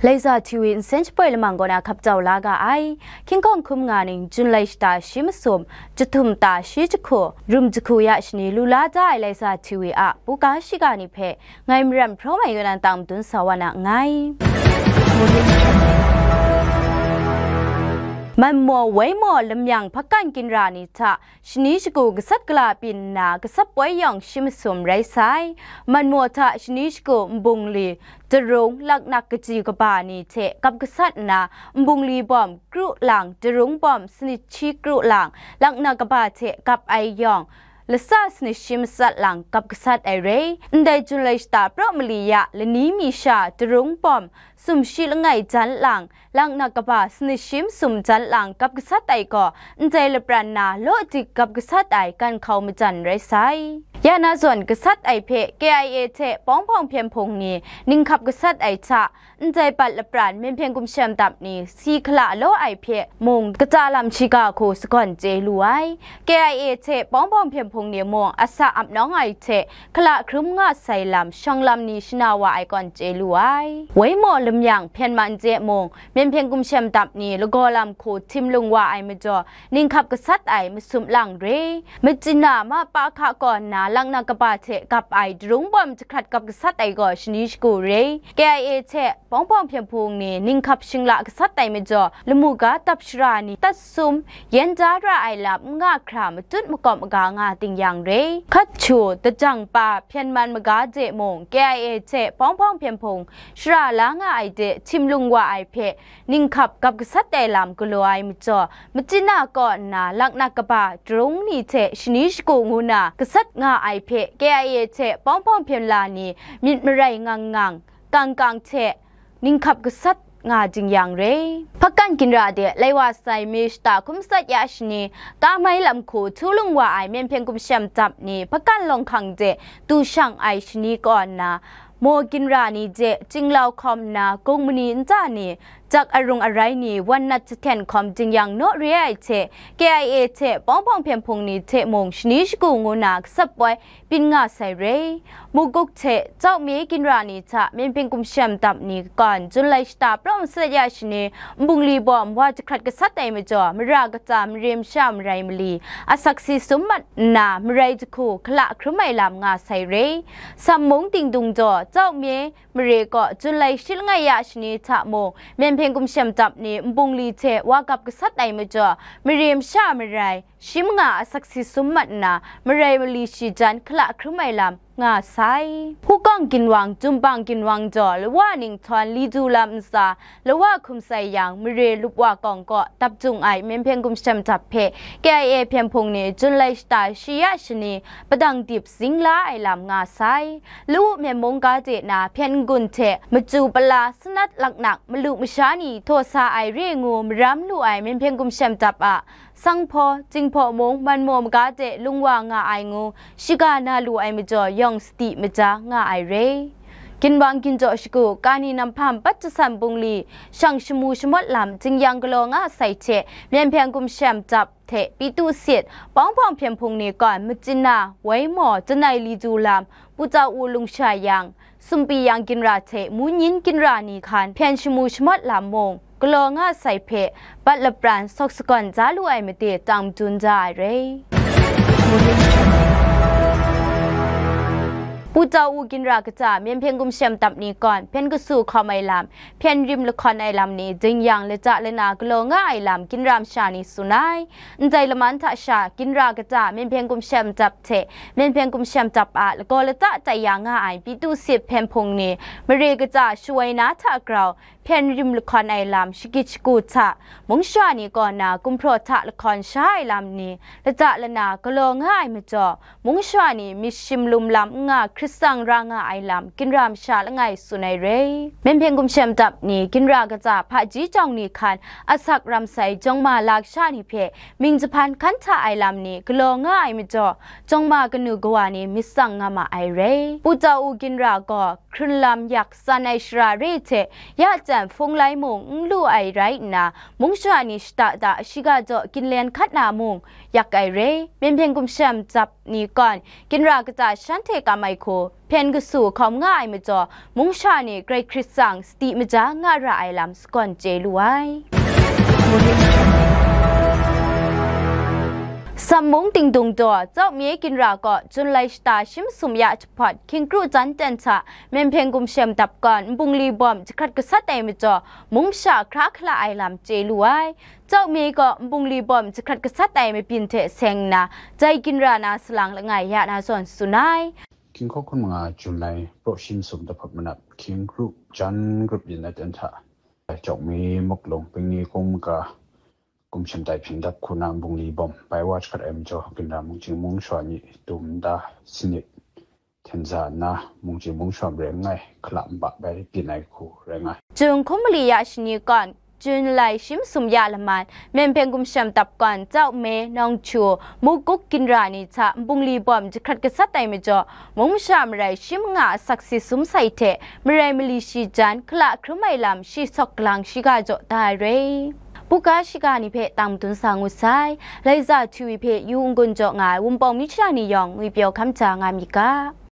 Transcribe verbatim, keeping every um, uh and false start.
Laisa T V nsen shapoi lamang kaw na hkap jau la ga ai. Hkying hkawng hkum nga ning, Jun lai shata shi masum, jahtum ta shi jahku, rum jahku ya shani lu la da ai Laisa T V a buga shiga ni hpe ngai Maram Hpraw Mai Yun An tang madun sa wa na nngai. Manmaw, Waimaw, Lamyang, Hpakan ginra ni hta shani shagu gasat gala byin nna, gasat poi yawng shi masum rai sai. Manmaw hta shani shagu nbungli, darung, laknak kaji kaba ni hte kap gasat nna, nbungli bawm kru lang, darung bawm sanit shi kru lang, laknak kaba hte kap ai yawng, lasa sanit shi matsat lang kap gasat ai re. Ndai Jun lai shata praw mali ya lani mi sha darung bawm sumshi langai jan lang, laknak kaba sanit shi masum jan lang kap gasat ai gaw, ndai lapran na law dik kap gasat ai ganhkau majan rai sai. Ya na zawn gasat ai hpe K I A hte Pawng Hpawng Hpyen Hpung ni ninghkap gasat ai hta, ndai bat lapran Myen Hpyen Gumshem Dap ni si hkala law ai hpe mung kata lam shiga hku sagawn chye lu ai. K I A hte Pawng Hpawng Hpyen Hpung ni mung asa ap nawng ai hte hkala hkrum nga sai lam shawng lam ni shana wa ai kawn chye lu ai. Waimaw, Lamyang, Hpyen Man hte mung Myen Hpyen Gumshem Dap ni lagaw lam hku htim lung wa ai majaw, ninghkap gasat ai masum lang re. Machyin na ma pa hka kaw nna laknak kaba hte kap ai darung bawm jahkrat kap gasat ai gaw shani shagu re. K I A hte Pawng Hpawng Hpyen Hpung ni ninghkap shingla gasat ai majaw, lamu ga dap shara ni tat sum, yen da ra ai lam n nga hkra matut makawp maga nga ting yang re. Hkat htu, dajang pa, Hpyen Man maga de mung K I A hte Pawng Hpawng Hpyen Hpung shara la nga ai de htim lung wa ai hpe ninghkap kap gasat ai lam galaw ai majaw, machyin na kaw nna laknak kaba darung ni hte shani shagu ngu na gasat nga ai hpe K I A hte Pawng Hpawng Hpyen La ni myit marai ngang ngang, kang kang hte ninghkap gasat nga jing yang re. Hpakan ginra de lai wa sai mi shata hkum sat ya shani, ka mai lam hku htu lung wa ai Myen Hpyen Gumshem Dap ni Hpakan Lawng Hkang de du shang ai shani kaw nna, maw ginra ni de chinglau hkawm nna, gung mani nta ni, jak arung arai ni, wan nat jahten hkawm jing yang naw re ai hte, K I A hte Pawng Hpawng Hpyen Hpung ni hte mung shani shagu ngu na gasat poi byin nga sai re. Mukuk hte Chau Mye ginra ni hta Myen Hpyen Gumshem Dap ni kawn Jun lai shata praw masat ya shani, nbungli bawm wa jahkrat gasat ai majaw, mara kaja, mare masha marai mali, asak si sum mat nna, marai jahku hkala hkrum ai lam nga sai re. Sam mung Dingdung jaw, Chau Mye mare kaw Jun lai shi langai ya shani hta mung, Myen Hpyen Gumshem Dap ni nbungli hte wa kap gasat ai majaw, mare masha marai, shi manga asak si sum mat nna, marai mali shi jan hkala hkrum ai lam nga sai. Hukawng ginwang, Jumbang ginwang jaw, lawa ninghthawn li du lam ntsa, lawa hkum sai yang, mare lup wa kawng kaw dap jung ai Myen Hpyen Gumshem Dap hpe K I A Hpyen Hpung ni Jun lai shata shi ya shani, padang dip zing la ai lam nga sai. Lu Myen mung ga de na, Hpyen n-gun hte, Machyu Pala, Sanat Laknak, malu masha ni htaw sa ai re ngu maram lu ai Myen Hpyen Gumshem Dap a, Sanghpaw, Jinghpaw mung, Manmaw maga de lung wa nga ai ngu, shiga na lu ai majaw yawng sadi maja nga ai re. Ginwang Ginjaw Shagu, Kani Namhpa Npat Jasan Bungli, shang shamu shamawt lam jing yang galaw nga sai hte, Myen Hpyen Gumshem Dap hte Pitu Sit, Pawng Hpawng Hpyen Hpung ni kawn, Machyin na, Waimaw, Janai Li Du Lam, Pu Tau U Lungsha Yang, Sumpi Yang ginra hte Munyin ginra ni hkan hpyen shamu shamawt lam mung, galaw nga sai hpe, bat lapran sawk sagawn ja lu ai made tang madun ja ai re. Pu Tau U ginra kaja Myen Hpyen Gumshem Dap ni kawn, hpyen kasu hkawm ai lam, hpyen rim lahkawn ai lam ni, jing yang lata lana galaw nga ai lam, ginra masha ni tsun ai. Ndai laman hta sha, ginra kaja Myen Hpyen Gumshem Dap hte Myen Hpyen Gumshem Dap a lagaw lata tai ya nga ai Pitu Sit Hpyen Hpung ni, mare kaja shawoi na hta grau, hpyen rim lahkawn ai lam shagit shagu hta, mung shara ni kaw na gumhpraw hta lahkawn sha ai lam ni, lata lana galaw nga ai majaw, mung shara ni myit shim lum lam n nga hkrit tsang ra nga ai lam, ginra masha langai tsun ai re. Myen Hpyen Gumshem Dap ni, ginra kaja hpaji jawng ni hkan, asak ramsai jawng ma lasha ni hpe mying jahpan hkan hta ai lam ni galaw nga ai majaw, jawng ma kanu kawa ni myit tsang nga ma ai re. Pu Tau U ginra gaw, hkrun lam yak tsan ai shara re hte, ya jan hpung lai mung n lu ai rai nna, mung shara ni shada da shiga jaw ginlen hkat na mung yak ai re. Myen Hpyen Gumshem Dap ni kawn, ginra kaja shanhte kam ai hku hpyen kasu hkawm nga ai majaw, mungsha ni Karai Hkrit tsang sadi maja nga ra ai lam sagawn chye lu ai. Sam mung Tingdung daw, Chau Mye ginra kaw Jun lai shata shi masum ya jahpawt hkying kru jan ten hta Myen Hpeng Gumshem dap kawn nbungli bawm jahkrat gasat ai majaw, mungsha hkra hkala ai lam chye lu ai. Chau Mye kaw nbungli bawm jahkrat gasat ai mabyin hte seng nna, jai ginra na salang langai ya na zawn tsun ai. Hkying hkawk hkun manga Jun lai praw shi masum dahpawt manap hkying kru jan grup yin na ten hta, Chau Mye, Muklung, Pingni, Kungmaka, Gumshem tai hpyen dap hku na nbungli bawm bai wa jahkrat ai majaw, ginra mungchying mungsha ni tum nda sanit hten za nna, mungchying mungsha marai langai hkala nba bai byin ai hku rai nga ai. Jun hkum mali ya shani kawn, Jun lai shi masum ya laman, Myen Hpeng Gumshem dap kawn Chau Mye, Nawng Hkyu, Mukuk ginra ni hta nbungli bawm jahkrat gasat ai majaw, mungsha marai shi manga asak si sum sai hte marai mali shi jan hkala hkrum ai lam shi sawk galang shiga jaw da ai re. Buga shiga ni hpe tang madun sa ngut sai. Laiza Htuwi hpe yu n-gun jaw nga ai Wunpawng mishara ni yawng ngwipyaw hkam hta nga myit ga.